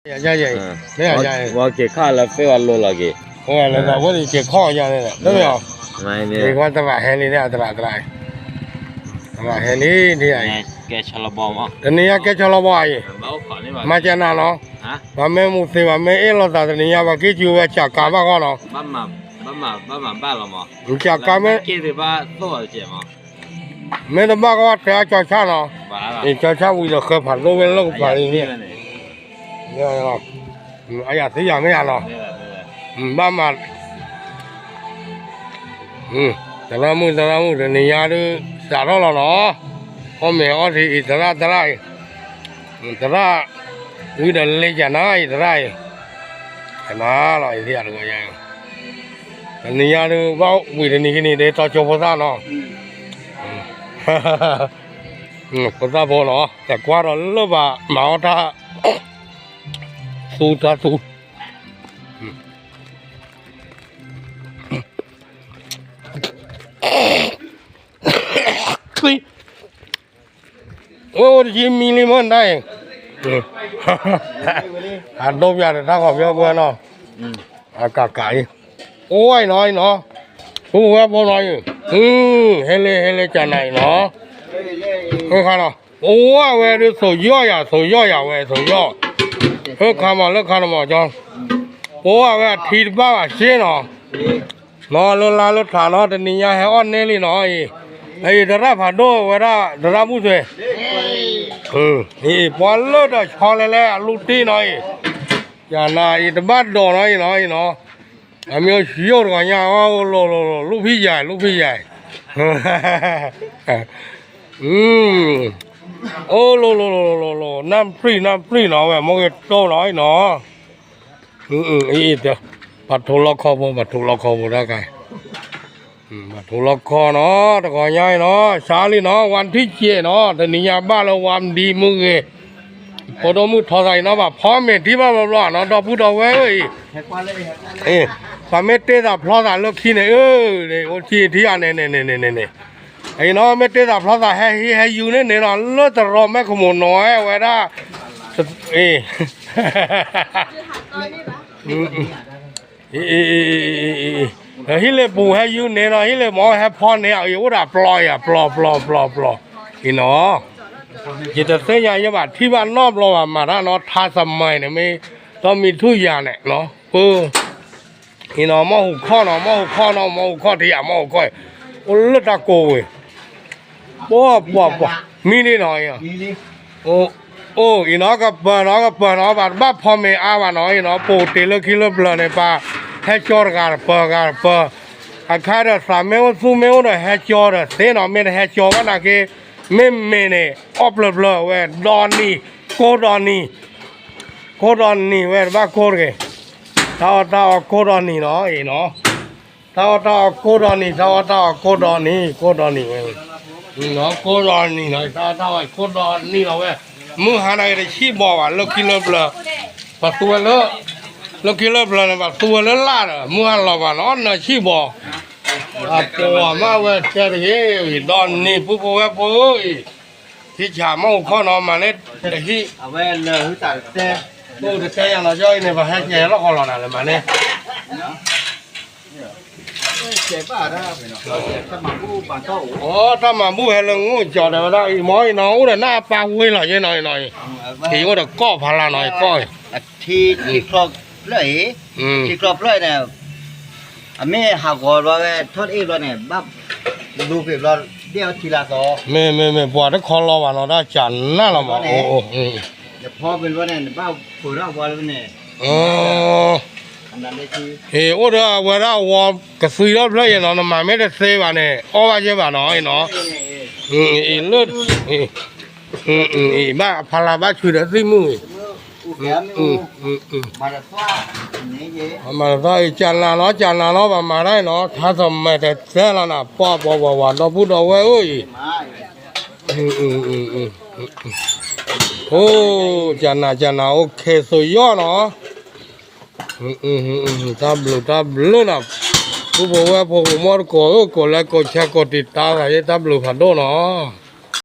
ယၤယၤယၤ, မ့ၢ်ယၤယၤ, ဝဲက့ၤခီလၢ Facebook လိၤလီၤက့ၤ, ဝဲလၢသးဝဲက့ၤခီယၤန့ၣ်, တမ့ၢ်အီၤ, တရၣ်ဟဲလံန့ၣ် တရၣ်တရၣ်, တရၣ်ဟဲလံ, တနံၤညါကဲဆီလီၤဘီအံၤ, မၤကနၣ်နီၤ, ပှၤမ့ၢ်မူသ့ၣ် ပှၤမ့ၢ်အ့ၣ်လိာ်သးတနံၤညါ ပှၤက့ၤစူၤဝဲကၠးကးဘၣ်ဃီနီၤ, ကၠးကးမ့ၢ် မ့ၢ်တဘၣ်ကီဘၣ်တဲအကၠီဆၣ်နီၤ, အကၠီဆၣ်ဝံၤဒီးဃၢဖးဒိၣ်ဝဲလၢကပၤအံၤန့ၣ်, အယၤသ့ယၤမ့ၢ်ယၤနီၤ, ဘၣ်မၤ, သရၣ်မုၣ် သရၣ်မုၣ် တနံၤညါဒုး စးထီၣ်လီၤနီၤ, အီၣ်မ့ၤအီထံအံၤ သရၣ်သရၣ်အံၤ, သရၣ်, ဝံၤဒီးလ့ကနၤအံၤ သရၣ်အံၤ, ကနၤလီၤအံၤသ့ယၤတဂီၤညါ တနံၤညါဒုး ဘၣ်ဝံၤတနံၤကနံၤဒ်တီၤကၠိဖိသၣ်နီၤ, ဖိသၣ်ဖိနီၤ တကွၢ်ဒီးလၢဘၣ်မၤအီၣ်တၢ် သူတၢ်သူ အိၣ်တဆံမံလံမ့ၢ်ဒၣ်အံၤ, အဒိပျၢ်တထၣ်ခီပညီပှဲၤနီၤ, အကးကးအံၤ, အိၣ်ဝဲအံၤနီၤအံၤနီၤ, အိၣ်ဝဲဖိနီၤအံၤ, ဟဲလ့ဟဲလ့ကနၤအံၤနီၤ, အခါနီၤ, အိၣ်ဝဲဒုး သိးယီၣ်ယၤ သိးယီၣ်ယၤဝဲ သိးယီၣ်, လၢခါမး လၢခါနီၤမးကၠီ, အိၣ်ဝဲအထံတဘၣ်ဘၣ်စ့နီၤ နီၤလၢလါလၢထးနီၤ တနံၤညါဟဲအီၣ်န့ၢ်လံနီၤအံၤ, အံၤသရၣ်ဖးဒိၣ်ဝဲဒၣ်သရၣ်ဘူၣ်သွဲး, အံၤပှၤလၢတၢ်ဆီလဲၤလဲၤအလူတ့ၢ်နီၤအံၤ, ယၤနၤအံၤတဘၣ်ဒိးနီၤအံၤနီၤအံၤနီၤ, အမ့ၢ်ယိၣ်တဂီၤညါအီၤ လိၣ်ဖံးယၤ လိၣ်ဖံးယၤ, အိၣ်လိၤလိၤလိၤလိၤလိၤ နၢ်ပြံၣ်နၢ်ပြံၣ်နီၤ ဝဲမိၢ်ဂ့ၤတိၢ်နီၤအံၤနီၤ, အံၤ, ပှၤထိးလီခီဖိ ပှၤထိးလီခီဖိတၢ်ကါ, ပှၤထိးလီခီနီၤ တဂီၤညါအံၤနီၤ စးလံနီၤ ဝါထံၣ်ကဲးနီၤ တနံၤညါဘၣ်လၢဝါမဒံမုၢ်ဂ့ၤ, ဖိဒိၣ်မုၣ်ထီသးအံၤနီၤ ဘၣ်ဖီမ့ၤထံဘၣ်ဘျီဘျီနီၤ ဒီပုၢ်ဒီဝဲၢ်ဧၢအံၤ, ပှၤမ့ၢ်တ့သးဖျီသးလၢခံန့ၣ် အၢ, အိၣ်ထံထံအန့ၣ်န့ၣ်န့ၣ်န့ၣ်န့ၣ်, အံၤနီၤ မ့ၢ်တ့သးဖျီသးဟဲဟံးဟဲယူၤန့ၣ်န့ၣ်နီၤ လၢတရီးမဲခိၣ်မိၣ်နီၤဝဲဒၣ်, အံၤ ဟံးလၢပူၤဟဲယူၤန့ၣ်နီၤ ဟံးလၢမီၤဟဲဖီန့ၣ် အံၤအိၣ်ဒၣ်ပျီယၤ ပျီပျီပျီပျီ, အံၤနီၤ, ယတသ့ၣ်ညါယဘၣ်ထံၣ်ဘၣ်နီတဘျီဘၣ်မၤတၢ်နီၤ ထါသမါန့ၣ်မ့ၢ် ဒီးမံၤထူၣ်ယၤန့ၣ်နီၤ, ပၢ အံၤနီၤ မီၢ်ဟူးခီၣ်နီၤ မီၢ်ဟူးခီၣ်နီၤ မီၢ်ဟူးခီၣ်တယၤ မီၢ်ဟူးခီၣ် အိၣ်လၢတၢ်ကိးဝဲ, ပှၤပှၤပှၤ မံဒ်နီၤအံၤ, အိၣ်အံၤနီၤ ကပၢၤနီၤ ကပၢၤနီၤ ဘၣ်တဘၣ်ဖီမ့ၤအါဘၣ်နီၤအံၤနီၤ ပိာ်တ့ၢ်လၢခံလၢပျၢၤန့ၣ် ပှၤဟဲကၠီတဂၤတပၢၤဂၤတပၢၤ, အခါဒီးသးမ့ၢ်အိၣ်သူမ့ၢ်အိၣ်ဒီးဟဲကၠီဒီးသ့နီၤ မ့ၢ်တဟဲကၠီဘၣ်နာ်က့ မ့မ့ၢ်န့ၣ် အီၣ်ပျၢၤပျၢၤဝဲ ဒီနံၤ ကိးဒီနံၤ ကိးဒီနံၤဝဲတဘၣ်ကိးတဂ့ၤ, တၢ်အီၣ်တၢ်အီကိးဒီနံၤနီၤအံၤနီၤ, တၢ်အီၣ်တၢ်အီကိးဒီနံၤ တၢ်အီၣ်တၢ်အီကိးဒီနံၤ ကိးဒီနံၤဝဲ, ကိးဒီနံၤနီၤ တၢ်အီၣ်တၢ်အီကိးဒီနံၤနီၤ တၢ်အီၣ်တၢ်အီကိးဒီနံၤလီၤဝဲ, မုၢ်ဟါန့ၣ်က့ၤတဆံးဘီဘၣ် လၢခံလၢပျၢၤ, ပှၤသူဝဲလၢ, လၢခံလၢပျၢၤန့ၣ် ပှၤသူဝဲလၢလၢ်ဒီး မုၢ်ဟါလီၤဘၣ်နီၤ နၢဆံးဘီ အပှၤမးဝဲတဲတဂ့ၤ, ဒီနံၤပူဖိဝဲၢ်ဖိအံၤ, ထံဆးမီၢ်ဟူးခီၣ်နီၤ မၤန့ၢ်တဟံၣ်, အဝဲလၢဟုသးတတဲ, အိၣ်တတဲယၤနီၤ ကၠီအံၤန့ၣ် ပှၤဟဲကဲၤလီၢ်ဃီလီၤနၤလၢမၤန့ၢ်, အိ တၢ်မၤဘူၣ်ဟဲလၢငိၢ်ကၠီၤဒီးဝဲဒၣ်အံၤ မ့ၢ်အံၤနီၤ အိၣ်ဒီးနၢ်အပၢ်ဝ့ၢ်လီၤယဲနီၤအံၤနီၤအံၤ, အံၤအိၣ်ဒီးကီၢ်ဖးလၢ်နီၤ ကီၢ်အံၤ, ထံချီဖျၢၣ်အံၤ, ထံချီဖျၢၣ်အံၤန့ၣ် အမ့ၢ်ဟးဂီၤဘျီဝဲ ထီၣ်တအ့ၣ်ဘျီန့ၣ် ဘၣ်လူၤကွံာ်ဘျီ ဒဲၣ်အီထံလၢသီ, မ့ၢ်မ့ၢ်မ့ၢ် ပှၤတခီလီၤဘၣ်နီၤ တၢ်ကၠးနၢ်လီၤမး, အိ နဖီပ့ၤဘျီန့ၣ် နဘၣ်ပၢၤထီၣ်ဝါလၢန့ၣ်, အံၤ အိၣ်ဒီးအဝဲဒၣ်အဝီ ကသွံထီၣ်ဖျၢၣ်အံၤနီၤ နမၤမ့ၢ်တသ့ဘၣ်န့ၣ် အီၣ်ဘၣ်ယဲဘၣ်နီၤ, အံၤနီၤ, အံၤလၢ, အံၤဘၣ်ဖးလၢ်ဘၣ်ဆူးဒီးသံၣ်မုၢ်အံၤ, မၤတသီအံၤ ကၠးနၤလီၤ ကၠးနၤလီၤ ပှၤမၤတၢ်အံၤနီၤ ထါသမါတတဲလီၤနၤ ပှၤပှၤပှၤပှၤ ဒီပုၢ်ဒီဝဲၢ်ဧၢအံၤ, အိ ကၠးနၤ ကၠးနၤ အိၣ်ခဲသိးယီၣ်နီၤ, တၢ်ဘျုးတၢ်ဘျုးနၤ, ပုၢ်ဖိဝဲၢ်ဖိ ပမိၢ်တကိးဧၢ ကိးလဲၤကိးဆဲးကိးတံာ်တာ်သးယဲ တၢ်ဘျုးဖးဒိၣ်နီၤ.